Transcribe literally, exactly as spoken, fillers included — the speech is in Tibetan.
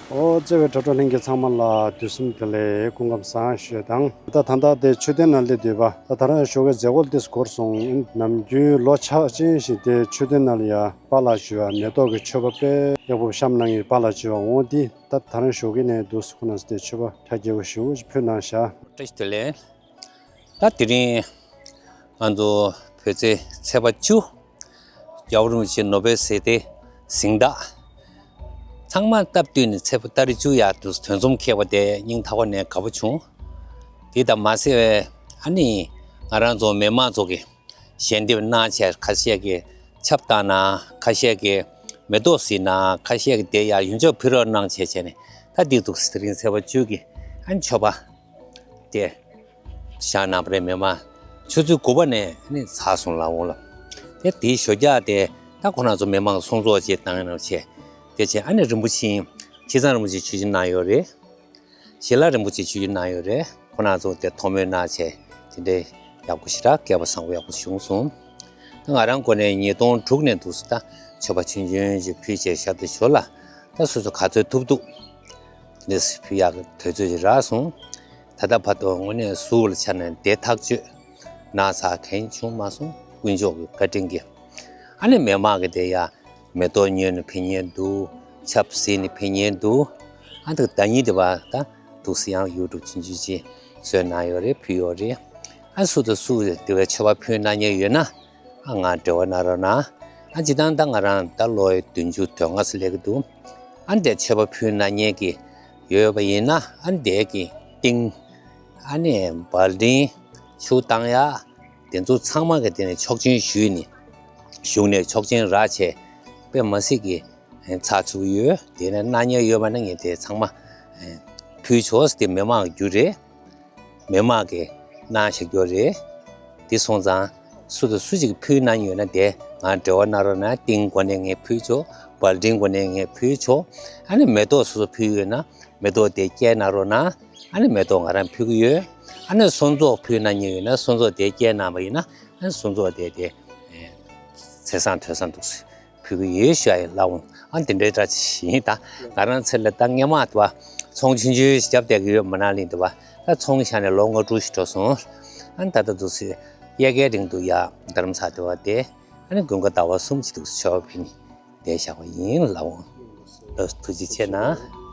ཨོ་བརྩེ་བའི་དྲ་གྲོགས་ལྷན་རྒྱས་ཚང་མ་ལ་དུས་གསུམ་བདེ་ལེགས། སྐུ་ཁམས་བཟང་ཞུ་ཡ་དང་། ད་ད་ལྟ་དེ་མཆོད་རྟེན་ནང་སླེབས་བསྡད་པ། ད་ད་རང་ཞོགས་ཀའི་མཛད་སྒོ་དེ་འགོར་སོང་། ནམ་རྒྱུན་ལོ་ཆ་ཅན་ཞིག་དེ་མཆོད་རྟེན་ནང་ལ་ཡ་པཱ་ལགས་ཞུ་བ་མེ་ཏོག་གི་མཆོད་པ་དཔེ་ཡག་པོ་བཤམས་གནང་མཁན་གྱི་པཱ་ལགས་ཞུ་བ་འོང་དེ། ད་ད་རང་ཞོགས་ཀའི་ནས་འདུག་སེ་ཁོ་ན་དེ་མཆོད་པ་གྲ་རྒྱས་པོ་ཞེ་པོ་ཅིག་ཕུལ་གནང་བཞག། བཀྲ་ཤིས་བདེ་ལེགས། ད་དེ་རིང་ང་ཚོ་བོད་ཚེས་ཚེས་པ་བཅུ། རྒྱལ་བ་རིན་པོ་ཆེ་ནོ་བེལ་ཞི་བདེའི་གཟེངས་རྟགས། ཚང་མ་སྟབས་བསྟུན་ནས་ཚེས་པ་ཏ་རིག་བཅུ་ཡར་དུ་དོན་འཛོམས་འཁེལ་བ་དེ་སྙིང་ཐག་པ་ནས་དགའ་པོ་བྱུང་། དེ་དང་མ་ཟད་པའི་ཨ་ནི་ང་རང་ཚོ་མི་མང་ཚོ་གི་ཞལ་འདེབས་གནང་བྱས། ཁ་ཤས་ཀྱིས་ཆབ་བཏང་གནང་། ཁ་ཤས་ཀྱིས་མེ་ཏོག་གཟིགས་གནང་། ཁ་ཤས་ཀྱིས་དེ་ཡར་ཡོངས་ཁྱབ་ཕུལ་རོགས་གནང་བྱས་བྱས་ནས། ད་འདི་འདུག་སེ་དེ་རིང་ཚེས་པ་བཅུ་གི་ཨ་ནི་མཆོད་པ་དེ་བཞག་གནང་བ་རེད། མི་མང་ཆུ་ཚོད་དགུ་པ་ནས་ཨ་ནི་ཚར་སོང་། ལ་འོང་ལ། དེ་དེའི་ཞོ་རྒྱག་དེ་ད་ཁོ་རང་ཚོ་མི་མང་གི་སྲུང་ཚོགས་ཅིག་བཏང་གནང་བྱས། དེ་བྱས་ཨ་ནི་རིན་པོ་ཆེ་ཁྲི་བཟང་རིན་པོ་ཆེ་ཆིབས་བསྒྱུར་གནང་ཡོད་རེད། ཞལ་ལག་རིན་པོ་ཆེ་ཆིབས་བསྒྱུར་གནང་ཡོད་རེད། ཁོ་རང་ཚོ་དེ་ཐོག་མོལ་གནང་བྱས། དེ་འདྲའི་ཡག་པོ་ཞེ་དྲག་སྐལ་པ་བཟང་པོ་ཡག་པོ་བྱུང་སོང་། ད་ང་རང་ངོས་ནས་ཉིས་སྟོང་དྲུག་ནས་འདུག་སེ་ད་མཆོད་པ་ཆུང་ཆུང་ཞིག་ཕུལ་བྱས་ཞབས་ཏོག་ཞོར་ལ། ད་སོ་སོ་ག་ཚོད་ཐུབ་ཐུབ་དེ་འདྲ་ཕུལ་ཡག་གི་དུས་ཚོད་ཅིག་རག་སོང་། ད་ལྟ་བར་དུ་དངོས་གནས་གཟུགས་ལ་ཆ་ནས་བདེ་ཐག་ཆོད། ན་ཚ་གང་ཡང་བྱུང་མ་སོང་། དཀོན་མཆོག་གི་བཀའ་དྲིན་གྱིས། ཨ་ནི་མི་མང་གི་དེ་ཡ་མེ་ཏོག་ཉོས་ནས་ཕུལ་མཁན་འདུག། ཆབ་གཟིགས་ནས་ཕུལ་མཁན་འདུག། ཨ་ནི་ཟླ་ཉིན་དེ་བ་ད་འདུག་སེ་ཡང་ཡུ་ཊུབ་ཆུང་ཆུང་ཅིག་བཟོས་གནང་ཡོད་རེད། ཕུལ་ཡོད་རེད། ཨ་སུ་དང་སུ་དེ་བས་མཆོད་པ་ཕུལ་གནང་མཁན་ཡོད་ན། ཨ་ང་འབྲེལ་བ་གནང་རོགས་གནང་། ཨ་སྤྱིར་བཏང་ད་ང་རང་ད་ལོ་བདུན་ཅུ་དོན་ལྔ་ཙམ་སླེབས་ཀྱི་འདུག། ཨ་དེ་མཆོད་པ་ཕུལ་གནང་མཁན་གྱི་ཡོད་པ་ཡིན་ན། ཨ་དེ་གི་ཏིང་། ཨ་ནི་བལ་ཌིང་། ཆུ་བཏང་ཡག་དེ་ཚོ་ཚང་མ་གི་དེ་ནས་ཆོག་མཆན་ཞུས་ནས། གཞུག་ནས་ཆོག་མཆན་རག་བྱས་དཔེ་མི་སྲིད་ཀྱི་ཚགས་ཚུད་ཡོད། དེ་ནས་གནང་མཁན་ཡོད་པ་ན་ངས་དེ་ཚང་མ་ཕུལ་ཆོག་ཟེར། དེ་མི་མང་གི་རྒྱུ་རེད། མི་མང་གིས་གནང་བཞག་རྒྱུ་རེད། དེ་སོང་ཙང་སུ་དང་སུ་ཞིག་གིས་ཕུལ་གནང་ཡོད་ན། དེ་ང་འབྲེལ་བ་གནང་རོགས་གནང་། ཏིང་སྒོ་ནས་ངས་ཕུལ་ཆོག། བལ་ཌིང་སྒོ་ནས་ངས་ཕུལ་ཆོག། ཨ་ནི་མེ་ཏོག་སོ་སོ་ཕུལ་ཡོད་ན་མེ་ཏོག་དེ་སྐྱེལ་གནང་རོགས་གནང་། ཨ་ནི་མེ་ཏོག་ང་རང་ཕུལ་གྱི་ཡོད། ཨ་ནི་སོན་ཚོགས་ཕུལ་གནང་མཁན་ཡོད་ན། སོན་ཚོགས་དེ་སྐྱེལ་གནང་བ་ཡིན་ན། ཨ་ནི་སོན་ཚོགས་དེ་དེ་ཚེས་བཟང་དུས་བཟང་འདུག་སེ་ཕུལ་གྱི་ཡོད་ཞུ་ཡ་ཡིན། ལགས་འོང་། ཨ་དེ་འདྲའི་འདྲ་ཞིག་ཡིན། ད་ང་རང་ཚེ་ལ་ད་སྔོན་མ་དེ་བ་ཚོང་ཆུང་ཆུང་ཞིག་རྒྱབ་བསྡད་ཀྱི་ཡོད། མ་ན་ལི་དེ་བ་ད་ཚོང་བཞག་ནས་ལོ་ལྔ་དྲུག་ཞིག་འགྲོ་སོང་། ཨ་ད་ལྟ་འདུག་སེ་དབྱར་ཁའི་རིང་དུ་ཡ་རྡ་རམ་ས་དེ་བ་དེ། ཨ་ནི་དགུན་ཁ་ཟླ་བ་གསུམ་ཅིག་འདུག་སེ་མཆོད་པ་ཕུལ་ནས་བསྡད་བཞག་པ་ཡིན། ལགས་འོང་། ལགས་སོ། ཐུགས་རྗེ་ཆེ་གནང་།